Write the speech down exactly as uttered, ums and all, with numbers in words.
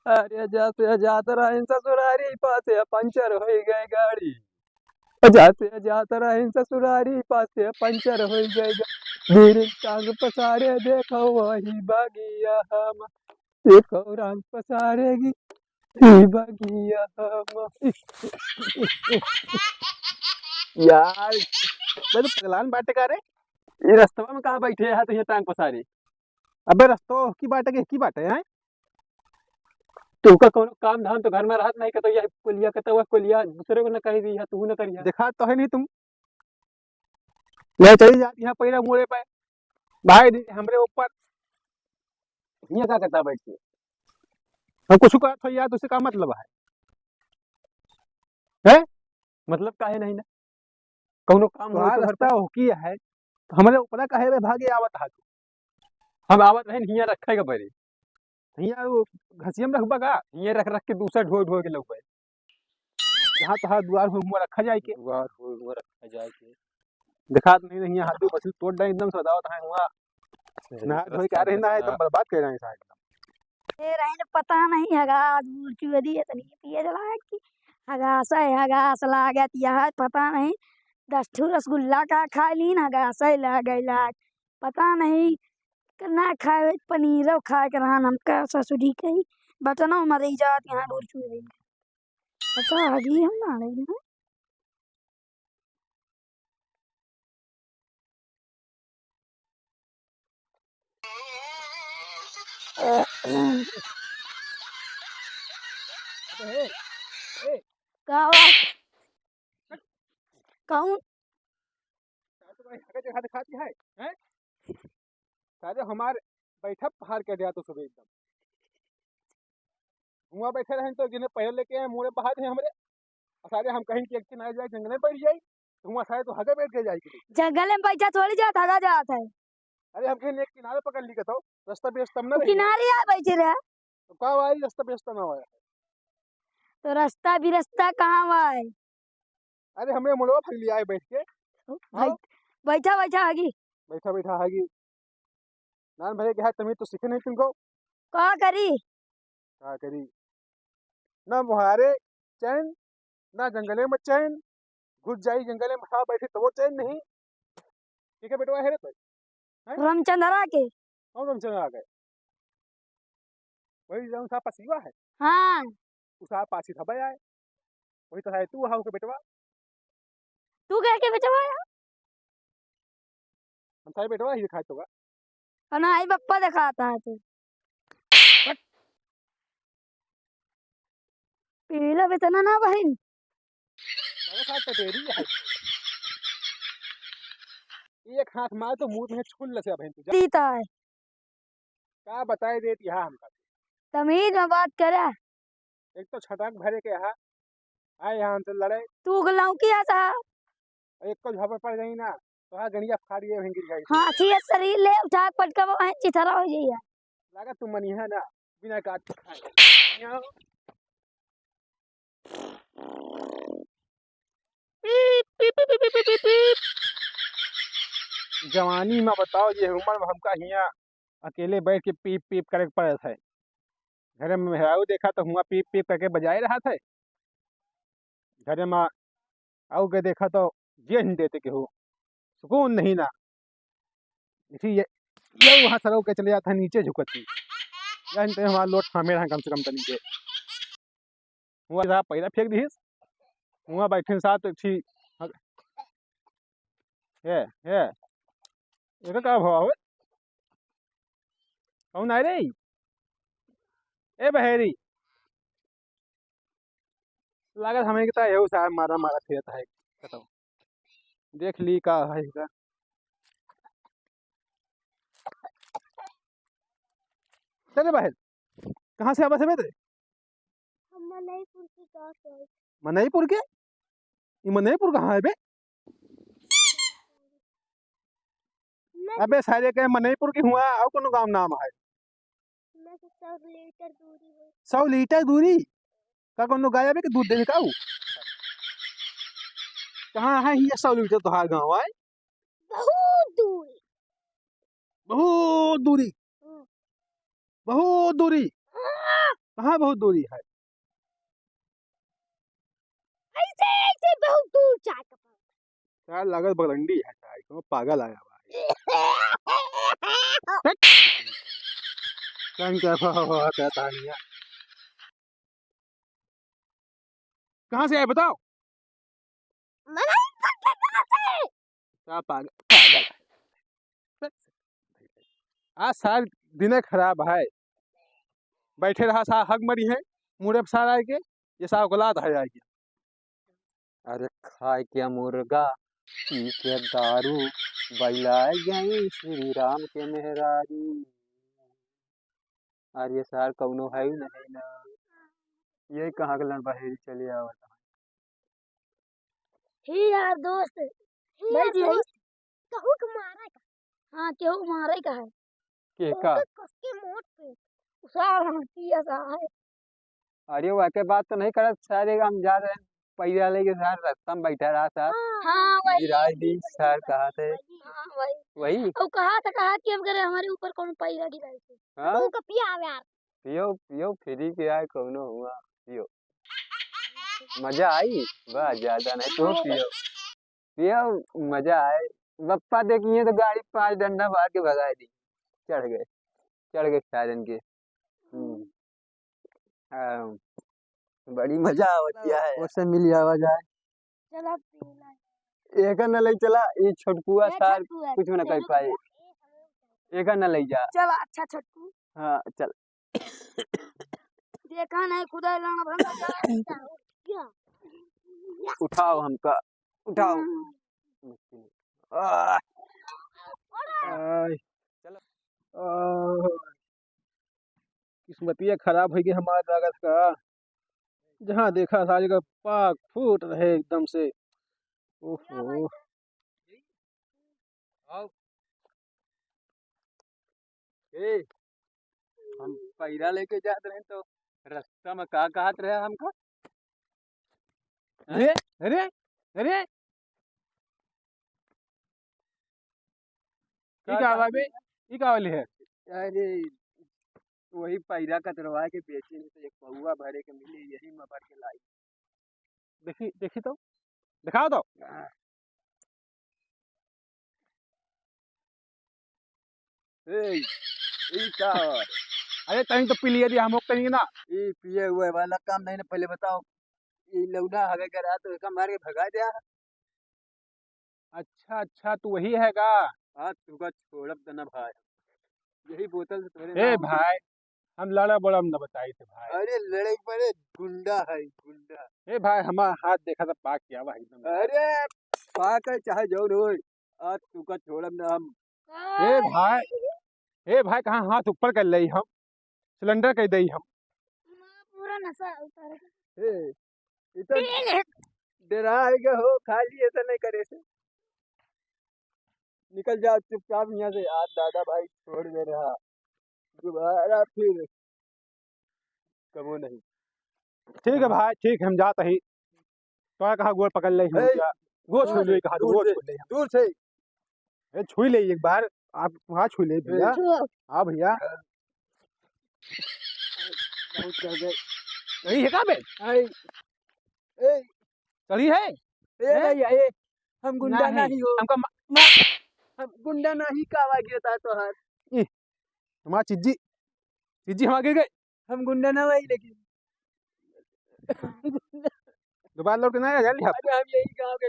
अरे जसे जात रहिन ससुरारी, पासे पंचर होइ गए गाड़ी। जसे जात रहिन ससुरारी, पासे पंचर होइ गए गाड़ी। गिरिन टांग पसारे, देखो वही बगिया हम, देखो रंग पसारेगी ई बगिया हम। यार, मैं तो पगलान बाटे का रे। ये रस्तवा में कहाँ बैठे है तो ये टांग पसारे? अबे रस्तो की बाटे के की बाटे है? तू का कोनो काम धाम तो घर में रहत नहीं, कतो यह कुलिया, कतो वह कुलिया, दूसरे को न कही दी है, तू न करिया। देखा तो है नहीं तुम। ले चली जाती है पहले मुड़े पे। भाई दी हमरे ऊपर। ये का करता बैठ के? हम कुछ कहत हो यार, तुझसे का मतलब है? हैं? मतलब काहे नहीं ना? कौनो काम हो तोहार तो घर पे रस्ता हो की है, तो हमरे ऊपरा काहे रे भागे आवत हा तू? हम आवत रहे हियाँ रखे के पड़ी। हियाँ वो घसिया में रखबा का? हियाँ रख रख के दूसरा ढोए ढोए के लउबे। जहाँ तोहार दुआर हो हुआँ रखा जाए के। दुआर हो हुआँ रखा जाए के। देखात नहीं, नहीं, हाथ भी पछिल तोड़ डाल एकदम सदावत है हुआँ। नहा धोए के आ रहे ना, एकदम बर्बाद कर रहे हैं साहब। ए, रही न पता नहीं, हगास बूढ़ चुअदी है, तनी पिए जला है कि हगास है, हगास लागत यह है, पता नहीं, दस ठो रसगुल्ला का खाए लीन, हगास है, लागे लाग, पता नहीं, ना खाए, पनीरो खाए के रहन, हमका ससुरी कही, बटनो मरी जात यहाँ बूढ़ चुअदी। पता है जी, हम ना रही ना। का हुआ? कौन? सारे हमार बैठा पहाड़ के दिया तो सुबह एकदम। हुआँ बैठे रहेन तो जिन्हें पहले लेके आए, मुड़े बहा दे हमरे। और सारे हम कहीं कि एक किनारे जाए, जंगले में बैठ जाए, तो हुआँ सारे तो हगे बैठ के जाए के। जंगले में बैठा थोड़ी जात, हगा जात है। अरे हम कहीं एक किनारे पकड़ ली तो, रस्ता भी रस्ता में ना तो रही। किनारे आ बैठे रहे। तो का भाई रस्ता भी रस्ता ना हुआ है। तो रस्ता भी रस्ता कहाँ हुआ है? अरे हमें मुड़वा फग लिया है बैठ के। भाई, हाँ? बैठा बैठा हगी। बैठा बैठा हगी। नान भरे के है, तमीज तो सीखे नहीं तुमको। का करी? का करी? ना मुहारे चैन, ना जंगले में चैन, घुस जाई जंगले में, हाँ, बैठे तबो चैन नहीं। ठीक है बेटवा, है रे तो? हैं? रामचंद्रा के। कौन रामचंद्रा के? वही जौन सा पसीवा है? हाँ। उ सा पासी था बे आए। वही तो है तू, हाँ, ओके बेटवा। तू कह के बेटवा आया? हम सारे बेटवा ही दिखाए तो का? और ना, आई बप्पा दिखाता है तू। पीला बेतना ना बहिन। बड़े साथ तो तेरी है। एक हाथ मार तो मुंह में छुल लसे बहिन तू। जा। पीता है। का बताए देत यहाँ हमका? तमीज में बात करे। एक तो छटाक भरे के यहाँ, आए यहाँ हमसे लड़े। तू गलाऊ किया था? एक को झापड़ पड़ गई ना, तो हाँ गणिया फाड़ गए वहीं गिर गई। हाथी ये शरीर ले उठा के पटका वहीं चिथरा हो जाइए। लागत तू मनी है ना, बिना काट के खाए। पीप, पीप, पीप। जवानी में बताओ, ये उम्र में हमका हियाँ अकेले बैठ के पीप, पीप करे के पड़त है। घरे में मेहरारू देखा तो हुआँ पीप, पीप करके बजाए रहत है। घरे में आऊ के देखा तो जिए नहीं देते केहू, सुकून नहीं ना। इसी ये, ये वहाँ सरऊ के चले जाता है नीचे झुकती। या नहीं तो हमारा लोट थामे रहा कम से कम तनी के। हुआँ जहाँ पैरा फेंक दिहिस, हुआँ बैठे साथ एक ठी, ये, ये, एका का भवा हो? कौन आए रे? ए बहेरी, लागत हमें किता यहू साहब मारा मारा फिरत है। कतौ देख ली का है का। चले बाहर, कहाँ से आवा समेत रे? हम मनईपुर की गाँव से आए। मनईपुर के? ई मनईपुर कहाँ है बे? मैं अबे सारे के मनईपुर की हुआ, और कोनो गाँव नाम है? मैं तो सौ लीटर दूरी है। सौ लीटर दूरी? का कोनो गाय आवे के दूध देवे का ऊ? कहाँ है हियाँ सौ लीटर तोहार गाँव आए? बहुत दूरी। बहुत दूरी। हम्म। बहुत दूरी। हाँ। कहाँ बहुत दूरी है? ऐसे, ऐसे बहुत दूर चाय का पानी। चाय लागत बगलंडी है, चाय को पागल आया हुआ है। हट। कहीं क्या हुआ, हुआ, हुआ, क्या कहानी है? कहाँ से आए बताओ? मनाई करके कहाँ से? क्या पागल, पागल। आज सार दिने खराब है। बैठे रहा सा हग मरी है, मुड़े सार आए के, ये सार औलाद है आए के। अरे खाए के मुर्गा, पी के दारू, बैलाए गई श्री राम के मेहरारू। अरे सार कौनो है ही नहीं ना, ये कहाँ के लड़ बहेरी चले आवत है। हे यार दोस्त, हे बैठ यार जी, दोस्त, कहू के मारे का? हाँ, केहू मारे का है। के का? ओके, कस के मोट पे। उसार हम पिया सा है। अरे, वह के बात तो नहीं करत, सारे हम जा रहे हैं, पैरा लेके सार रास्ता में बैठा रहा था। हाँ, वही। गिराई दी, सार कहा थे। हाँ, वही। वही? और कहा था, कहा कि अगर हमारे ऊपर कौन पैरा गिराई थे। हाँ? तो उनका पिया आवे यार। पियो, पियो, फ्री के आए, कौनो हुआ, पियो। मजा आई? वाह, ज्यादा नहीं, तू पियो। पियो, मजा आए। बप्पा देखिए तो गाड़ी पाँच डंडा मार के भगा दी। चढ़ गए, चढ़ गए सारन के। हम्म। हाँ, बड़ी मजा आवत है। ओसे मिल जावा जाए। चला पीला। एकर न ले चला, ई छोटकुआ ए सार छोटकुआ, कुछ न कर चलो पाए। भैया। एकर न ले जा। चल अच्छा छोटकू। हाँ, चल। देखा नहीं खुदा लाना भंगा। उठाओ हमका, उठाओ। हम्म। आह। आह। चलो। आह। किस्मतिया खराब होइ गई हमार लागत का। जहाँ देखा सारे का पाक फूट रहे एकदम से। ओहो। आओ। ए, हम पैरा लेके जात रहे तो रास्ता में का कहत रहे हमका? अरे, अरे, अरे। ई का का बा बे? ई का वाली है? अरे, वही पैरा कतरवा के बेचे में तो एक पौवा भरे के मिले, यही में भर के लाई। देखी, देखी तो, दिखाओ तो। हाँ। ए, ई का हो? अरे, तनी तो पी लिए दिया, हम लोग तनी ना। ई पिए हुए वाला काम नहीं ना, पहले बताओ। ई लौड़ा हगे के रहा तो इसका मार के भगा दिया। अच्छा, अच्छा, तू वही है का? आज तुका छोड़ब त ना भाई, यही बोतल से तोरे ए नाम भाई, हम लड़ा बड़ा न बताई थे भाई। अरे लड़ाई बड़े गुंडा है, गुंडा। ए भाई, हमार हाथ देखा था पाक क्या हुआ एकदम। अरे पाक है चाहे जौन होए, आज तुका छोड़ब ना हम। ए भाई, ए भाई, कहाँ हाथ ऊपर कर लई हम, सिलेंडर कर दई हम। पूरा नशा उतर गया। ए, ई तो डरा है के हो, खाली ऐसा नहीं करे से। निकल जाओ चुपचाप यहाँ से। आज दादा भाई छोड़ दे रहा, दोबारा फिर कबो नहीं। ठीक है भाई, ठीक है, हम जात ही। तो कहा गोड़ पकड़ ले, ए, गोड़ छू ले, कहा दूर गोड़ से, छू ले। दूर से। ए, छुई ले एक बार, आप वहाँ छुई ले भैया। छुआ। हाँ भैया। बहुत कर गए। यही है का बे? आई। ए। चढ़ी है? ए हैं? भैया, ए, हम गुंडा नहीं, नहीं हो। हमका मा-, मा-, हम गुंडा नहीं, कावा गिरता तोहार। ई, हमार चिज्जी, चिज्जी हमार गिर गए। हम गुंडा ना भाई, लेकिन दोबारा लौट के ना आ जाए, लिहा। अरे, हम यही गाँव के